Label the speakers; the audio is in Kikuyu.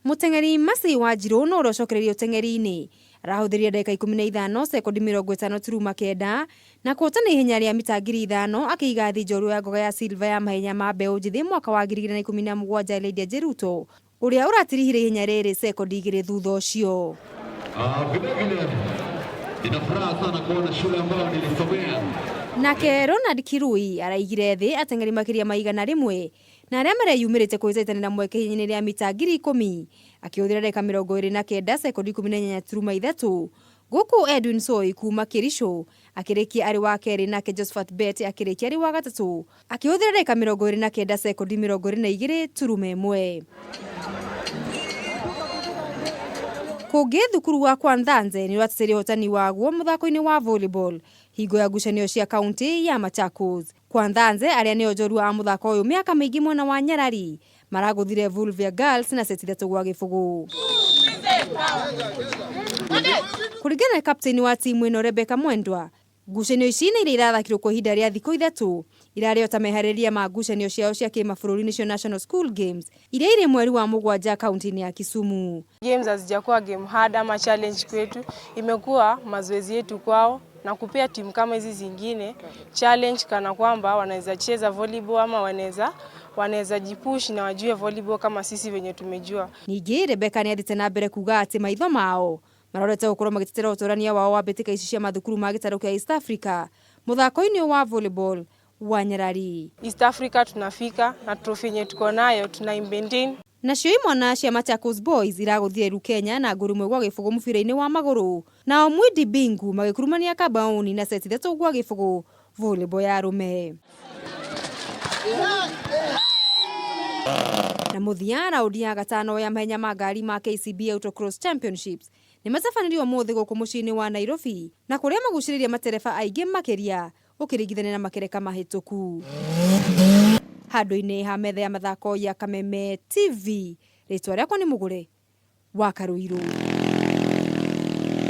Speaker 1: Mũteng'eri Mercy Wanjirũ no ũrĩa ũcokereirie ũteng'eri-inĩ arahũthĩrire ndagĩka 15 sekondi 59.9 na kũhotana ihenya rĩa mita 5000 akĩiga thĩ njorua ya ngoga ya silver ya mahenya ma mbeũ njĩthĩ mwaka wa 2017 Lydia Jeruto ũrĩa ũratirihire ihenya rĩrĩ sekondi 2 thutha ũcio.
Speaker 2: Vile vile nina furaha sana kuona shule ambayo nilisomea.
Speaker 1: Nake Ronald Kirui araigire thĩ ateng'eri makĩria ma 100 na arĩa mareyumĩrĩte kwĩhĩtahĩtanĩra mweke ihenya-inĩ rĩa mita 10,000 akĩhũthĩra ndagĩka 29 sekondi 18.3 gũkũ Edwin Soi kuma Kericho akĩrĩkia arĩ wa kerĩ nake Josephat Bett akĩrĩkia arĩ wa gatatũ akĩhũthĩra ndagĩka 29 sekondi 22.1. Kũngĩ thukuru wa Kwanthanze nĩ ũrateteire ũhotani waguo mũthako-inĩ wa volleyball hingo ya ngucanio cia kaunti ya Machakos. Kwanthanze arĩa nĩo njorua a mũthako ũyũ mĩaka mĩingĩ mwena wa Nyarari maragũthire Vulvia Girls na seti 3-0. Kũringana na kapteni wa timu ĩno Rebecca Mwendwa, ngucanio ici nĩ iria irathakirwo kwa ihinda rĩa thikũ 3 irarĩ o ta meharĩrĩria ma ngucanio ciao cia kĩmabũrũri nĩcio National School Games iria irĩ mweri wa 7 kaunti-inĩ ya Kisumu.
Speaker 3: Games hazijakuwa game hard ama challenge kwetu, imekuwa mazoezi yetu kwao na kupea timu kama hizi zingine challenge kana kwamba wanaweza cheza volleyball ama wanaweza jipush na wajue volleyball kama sisi venye tumejua.
Speaker 1: Ningĩ Rebecca nĩ athiĩte na mbere kuga atĩ maitho mao marorete gũkorwo magĩtetera ũtũrania wao wa mbĩtĩka ici cia mathukuru ma gĩtarũ kĩa East Africa mũthako-inĩ wa volleyball wa Nyarari.
Speaker 3: East Africa tunafika na trophy yenye tuko nayo tuna maintain.
Speaker 1: Nacio imwana cia Machakos Boys iragũthire Ru Kenya na ngũrũ 1-0 mũbira-inĩ wa magũrũ nao Mwindi Bingu magĩkurumania Kabaoni na seti 3-0 volleyball ya arũme. Na mũthia raundi ya gatano ya mahenya ma ngari ma KCB Autocross Championships nĩ matabanĩrio ũmũthĩ gũkũ mũciĩ-inĩ wa Nairobi na kũrĩa magucĩrĩria matereba aingĩ makĩria ũkĩringithania na makereka mahĩtũku. Handũ-inĩ ha metha ya mathako ya Kameme TV, rĩtwa rĩakwa nĩ Mũgũre wa Karũirũ.